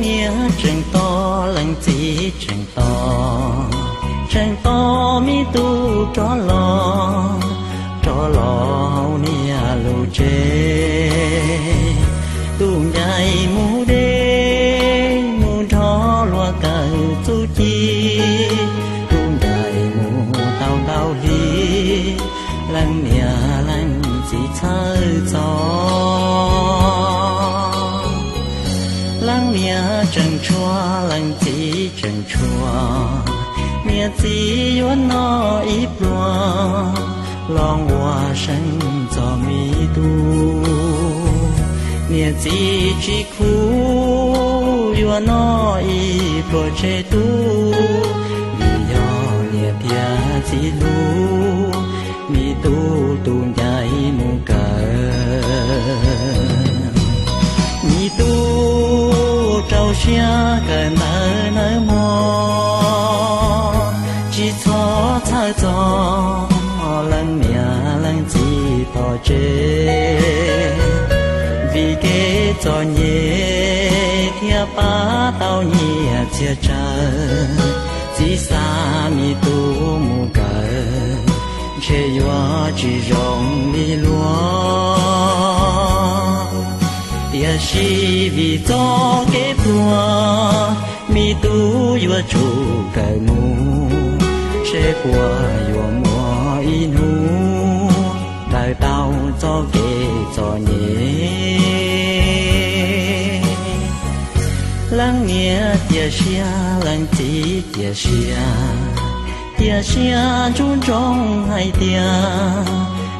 Niam tseem tos leej txiv tseem tos, tseem tos me tub rov los, rov los hauv niam lub tsev. Tus ncaim mus deb mus nrho luag kawm txuj ci, tus ncaim mus tau ntau hli, leej niam leej txiv txhawj txog. Leej niam tseem tshuav leej txiv tseem tshuav, niam txiv yuav noj ib pluag los ua seej txog me tub. Niam txiv tsis khuv yuav noj ib pluag tseg tub, vim yog niam thiab txiv hlub, me tub tus ncaim mus kawm. Me tub rau siab kawm ntawv nawb mog, tsis txhob txhawj txog leej niam leej txiv tom tsev, vim kev txom nyem thiaj pab tau nyiaj txiag tsawv. Txiv xav me tub mus kawm, ntshe yuav tsis zoo li luag. Tiam sis vim txoj kev pluag, me tub yuav tsum kawm mus, seb puas yuav muaj ib hnub daws tau txoj kev txom nyem. Leej niam cia siab leej txiv cia siab, cia siab ntsub ntsoov hais tias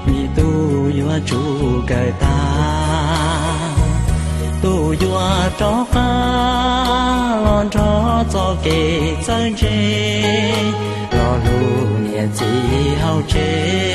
me tub yuav tsum kawm tag, tus yuav rov qab los nrog txoj kev txawj ntse, los hlub niam txiv hauv tsev.